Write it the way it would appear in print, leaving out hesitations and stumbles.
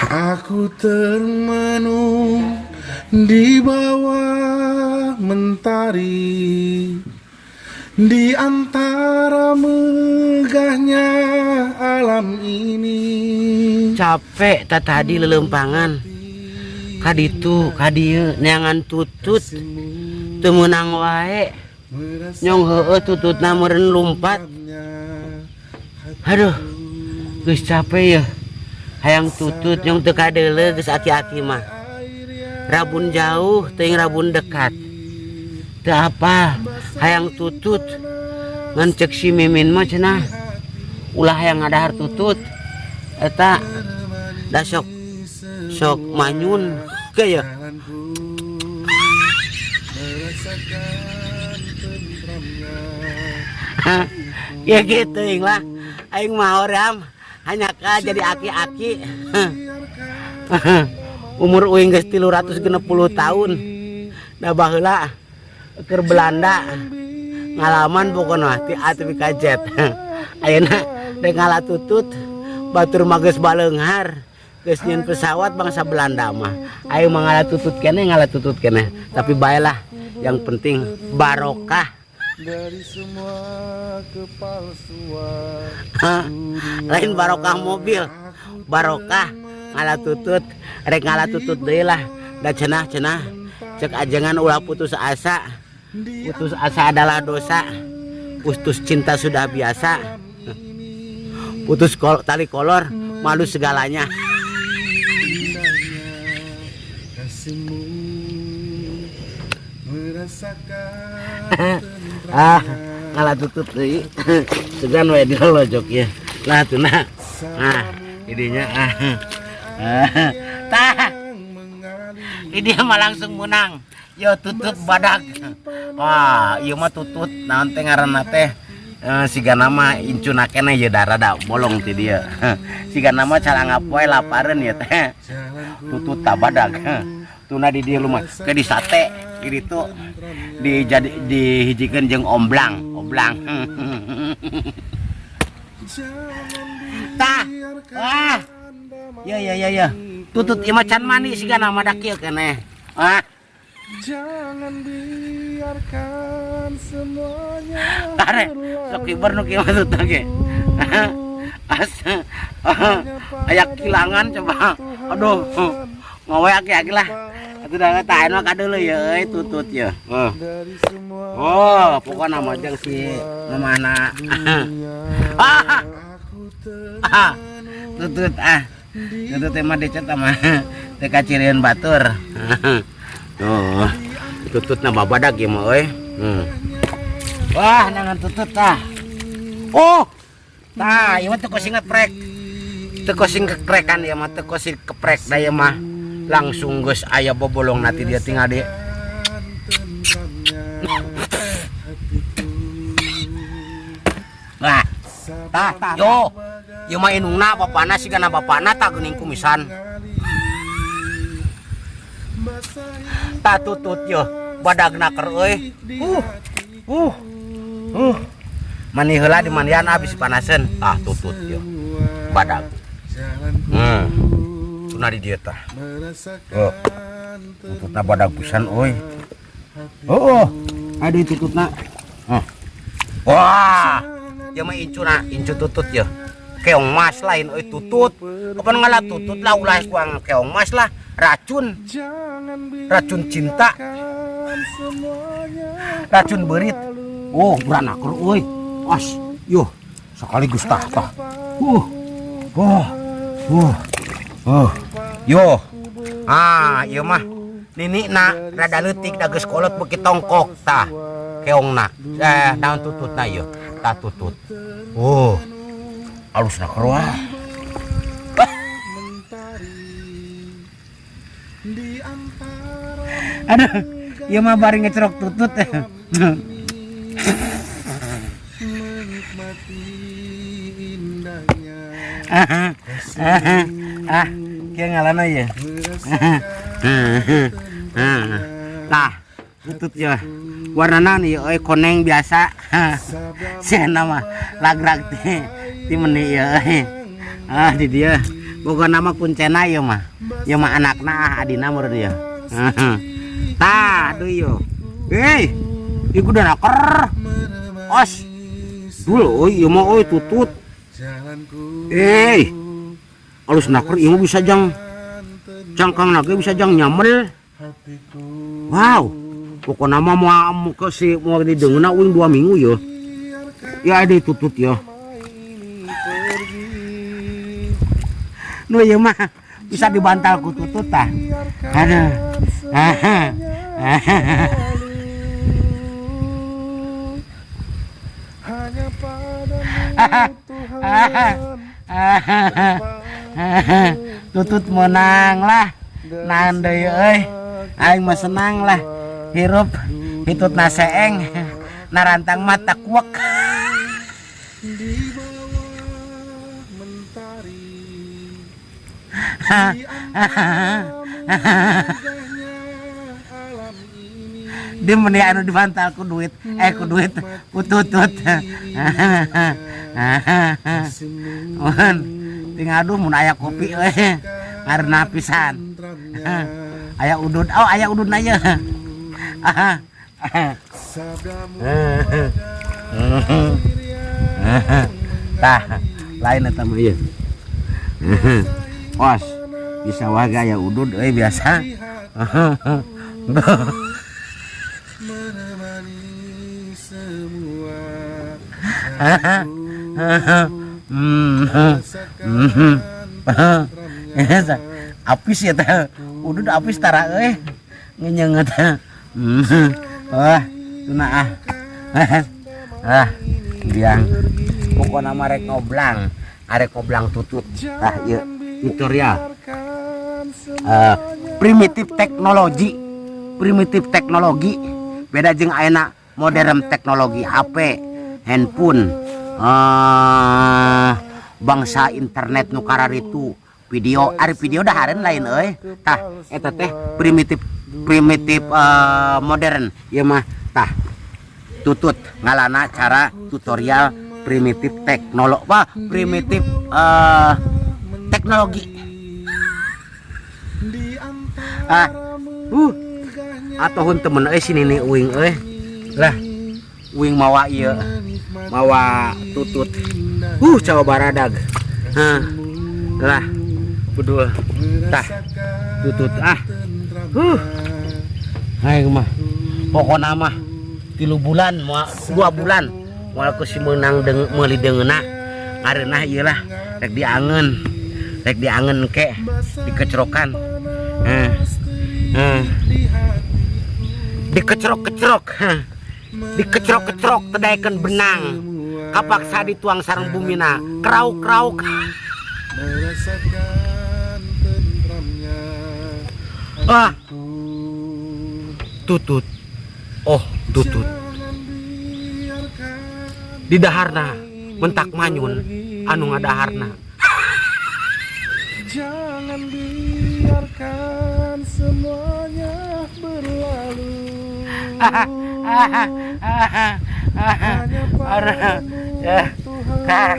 Aku termenung di bawah mentari, di antara megahnya alam ini. Capek tak tadi lelempangan kaditu kadieu neangan tutut teu meunang wae, nyong heueuh tututna meureun lumpat. Aduh, geus capek ya, hayang tutut nyong teu kadeuleu. Geus aki-aki mah rabun jauh teuing rabun dekat, teu apa hayang tutut. Ngan cek si Mimin mah cenah ulah hayang ngadahar tutut eta da sok sok manyun ke ya. Jalanku merasakan tentramnya. Ya gitu ing lah, aing mah hoream hanya ka jadi aki-aki. Umur uing geus 360 tahun. Da baheula keur Belanda ngalaman pokona ti A tepi ka Z. Ayeuna rek ngala tutut, batur mah geus baleunghar, geus nyieun pesawat bangsa Belanda mah. Aing mah ngala tutut keneh, ngala tutut keneh, tapi baelah, yang penting barokah. Dari semua kepalsuan. Lain barokah mobil, barokah ngala tutut. Rek ngala tutut deui lah, da cenah cenah cek ajengan ulah putus asa, putus asa adalah dosa, putus cinta sudah biasa, putus tali kolor malu segalanya. Indahnya kasihmu, merasakan. Ah, ngala tutut deui segan we dilolojok ya lah tuh. Nah, nah idinya, ah. Ah. Tah, ini dia mah langsung menang yo, tutut badag. Wah, ieu mah tutut naon teh ngaranna teh? Eh, siga nama incuna keneh ye, rada bolong ti dia. Siga nama calangap wae lapareun ya teh. Tutut badag. Tuna di dieu lumah ke di sate di ditu dijadi dihijikeun jeung omblang, omblang. Tah. Wah. Ya ya ya ya. Tutut ieu mah can mandi siga nama da kieu keneh. Ah. Jangan biarkan semuanya Tare, sok kiber nu kieu mah tutut ge. As aya kilangan coba. Aduh, ngowe aki-aki lah. Atuh dah tah mah kadeuleu ya euy tutut ya. Oh. Dari semua Oh, pokokna mah jeung si mamana. Ah, aku ah, tutut ah. Tutut teh mah dicet mah teh kacirian batur. Tuh, tutut nama badag ya mah euy. Wah, nangan tutut tah. Oh. Tah, ieu mah teu kosing ngeprek. Teu kosing keprekan ieu mah, teu kosing keprek da ieu mah. Langsung geus aya bobolong nanti dia tinggal di tentramnya hatiku. Wah, tah, tah, yo. Ieu mah indungna bapana sigana bapana tah geuning kumisan. Tah tutut yo, badagna keur euy. Uh. Uh. Mani heula di mandian habis panaseun. Tah tutut yo. Badag. Tuna di dieu tah. Oh. Tututna badag pisan euy. Oh, oh. Aduh tututna. Oh. Wah. Ieu mah incuna, incu tutut ya. Keong mas lain euy tutut. Kapan ngala tutut lah ulah kuang keong mas lah. Racun, racun cinta, racun berit. Oh, beranak euy. As, yo, sekaligus tah tah. Oh, oh, oh, yo. Ah, ieu mah nini na rada leutik da geus kolot beuki tongkok tah. Keongna, eh naon tututna ieu? Tah tutut. Oh. Alusna keluar. Mentari di antara Aduh, ieu mah bari ngecerok tutut. Menikmati indahnya Ah, kieu ngalana ieu. Nah, tutut ya. Warnana nih euy koneng biasa. Sia mah lagrag ti ti meni ieu euy. Ah, di dia. Boga nama kuncena ieu mah. Ieu mah anakna ah, adina meureun ieu. Tah, aduh ieu. Hei, ieu kudu naker. Os. Dulu euy, ieu mah euy tutut. Jalanku. Eh, alus naker ieu mah bisa jang cangkang ge bisa jang nyamel. Hatiku. Wow. Pokokna mah moal ke si moal dideungeunna uing 2 minggu ya. Ya ada tutut ya. Ini pergi. Nu ieu mah bisa dibantal ku tutut tah. Aduh. Lalu hanya padamu, Tuhan. Tutut menang lah. Naon deui euy. Aing mah senang lah. Hirup hitut naseeng. Narantang mata kuek. Di bawah mentari, di antara megahnya alam ini. Dia meni anu dibantal ku duit, eh ku duit, ku tutut. Kasihmu. Mun tinggal aduh mun aya kopi euy. Karena pisan. Tentramnya. Aya udud, oh aya udud na ieu. Sabdamu. Tah, lain eta mah ieu. Os, bisa wae aya udud euy biasa. Menemani semua. Apis ya teh. Udud apis tara euy. Ngenyeungeut. Wah, tuna ah. Ah, biang. Pokokna mah rek ngoblang, arek ngoblang tutut. Tah ieu tutorial. Primitif teknologi, primitif teknologi beda jeung ayeuna modern teknologi HP, handphone, bangsa internet nu kararitu, video, ari video dahareun lain euy. Tah, eta teh primitif primitif modern. Ieu mah tah tutut ngalana cara tutorial primitif teknologi, wah, primitif teknologi. Ah, atau temen euy si nini uing euy lah, uing mawa ieu, mawa tutut, cawa baradag. Hah, lah bedul tah tutut ah. Aing mah pokona mah 3 bulan moal 2 bulan moal ku si meunang deung meuli deungeunna. Ngareunah ieu lah rek diangeun, rek diangeun ke dikecrokan. Heh. Heh. Dikecrok-kecrok. Heh. Dikecrok-kecrok teu daekeun benang. Kapaksa dituang sareng bumina. Krauk-krauk. Merasakan tentramnya Ah. hatiku. Tutut. Oh, tutut. Jangan biarkan Di daharna mentak manyun anu ngadaharna. Jangan biarkan semuanya berlalu. Hanya padamu, Ya. Tuhan.